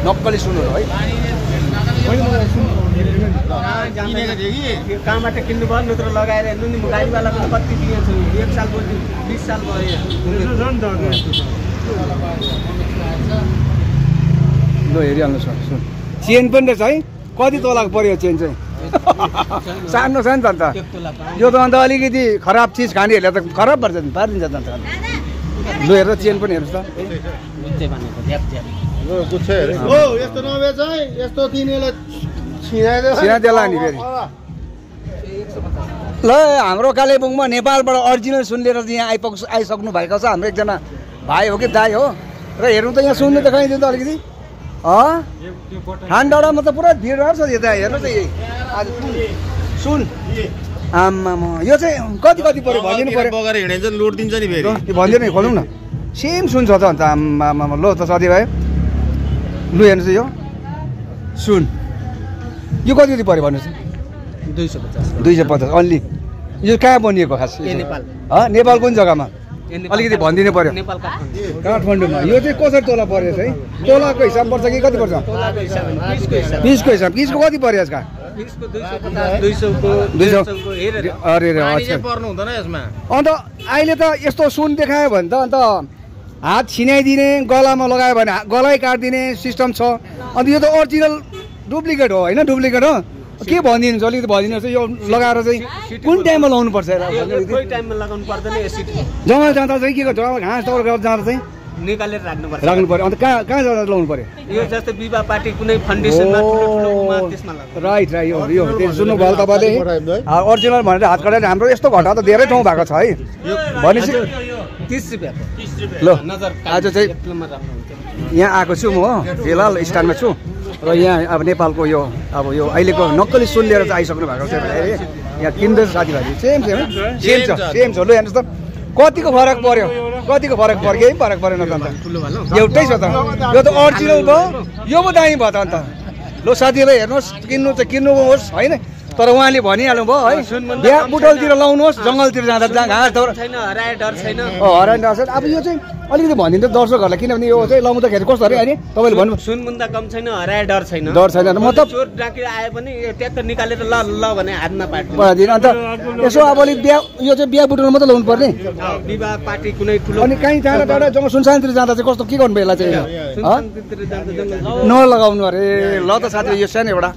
नक्कली सुन हो है। कहाँबाट किन्नु भयो नत्र लगाएर हेर्नु नि गाडीवाला पनि कति दिएछु 1 साल 20 साल भयो ल हेरिहाल्नुहोस् सुन चेन पनि रहेछ है कति तोलाको पर्यो चेन चाहिँ सानो छ नि त अन्त यो त अन्त अलिकति खराब चिज खानेहरूले त खराब पारिदिन्छ त अन्त लु हेरेर चेन पनि हेर्नुहोस् त यस्तो नबेच है यस्तो तिनीले छिनाइदेला नि फेरि ल हाम्रो कालेबुङमा नेपालबाट अरिजिनल सुन लिएर यहाँ आइसक्नु भएको छ हाम्रो एकजना भाइ हो कि दाइ हो र हेर्नु त यहाँ सुन्नु देखाइदिनु त अलिकति ठानडाँडामा त पुरा भिडभाड छ यता हेर्नुहोस् यही आज सुन आम्मामा यो चाहिँ कति पर्यो भनिदिनु पर्यो बगेर हिँडेर लुट दिन्छ नि फेरि भनिदिनु खोलौँ न सेम सुन छ त अन्त आम्मामा लो त सधैँ भयो लु हेर्नुहोस् यो सुन यो कति पर्यो भन्नुहोस् 250 अन्ली यो कहाँ बनिएको खास नेपाल कुन जग्गामा अलिकति भनिदिनु पर्यो काठमाडौँमा यो चाहिँ कसरी तोला पर्यो है तोलाको हिसाब पर्छ कि कति पर्छ पिसको हिसाब पिसको कति पर्यो यसका 200 अरे पर्नु हुँदैन यसमा अन्त अहिले त यस्तो सुन देखायो भने त अन्त हात छिनाइदिने गलामा लगायो भने गलै काटिदिने सिस्टम छ अन्त यो त ओरिजिनल डुप्लिकेट हो होइन डुप्लिकेट हो के भनिदिनुहुन्छ अलिकति भनिदिनुहोस् यो लगाएर चाहिँ कुन टाइममा लगाउनु पर्छ जङ्गल जाँदा चाहिँ के गर्छ घाँस दौड गरेर जाँदा चाहिँ निकालेर राख्नु पर्यो अन्त कहाँ जाँदा लगाउनु पर्यो यो जस्तै विवाह पार्टी कुनै फाउन्डेसनमा राइट यो सुन्नु भयो तपाईँले ओरिजिनल भनेर हात काटेर हाम्रो यस्तो घटा त धेरै ठाउँ भएको छ है भनेपछि 30 रुपैयाँ ल आज चाहिँ यहाँ आएको छु म हो फिलहाल स्ट्यान्डमा छु र यहाँ अब नेपालको यो अब यो अहिलेको नक्कली सुन लिएर चाहिँ आइसक्नु भएको छ यहाँ किन्दैछ साथीभाइ सेम छ लु हेर्नुहोस् त कतिको फरक पर्यो केही फरक परेन त अन्त एउटै छ त यो त ओरिजिनल भयो यो पो दामी भयो त अन्त ल साथीभाइ हेर्नुहोस् किन्नु चाहिँ किन्नुहोस् होइन तर उहाँले भनिहाल्नु भयो है बिहा बुटलतिर लाउनुहोस् जङ्गलतिर जाँदा घाँस दौड छैन हराए डर छैन अब यो चाहिँ अलिकति भनिदिनु दर्शकहरूलाई किनभने यो चाहिँ लाउँदाखेरि कस्तो अरे अहिले तपाईँले भन्नु सुनमुन्दा कम छैन हराए डर छैन मतलब चोर डाकी आए पनि ट्याक्क निकालेर ल भने हातमा पार्दिन अन्त यसो अब अलिक बिहा यो चाहिँ बिहा बुटलमा मात्रै लाउनु पर्ने विवाह पार्टी कुनै ठुलो अनि कहीँ टाढा टाढा जङ्गल सुनसानतिर जाँदा चाहिँ कस्तो के गर्नु बेला चाहिँ नलगाउनु अरे ल त साथी यो सानो एउटा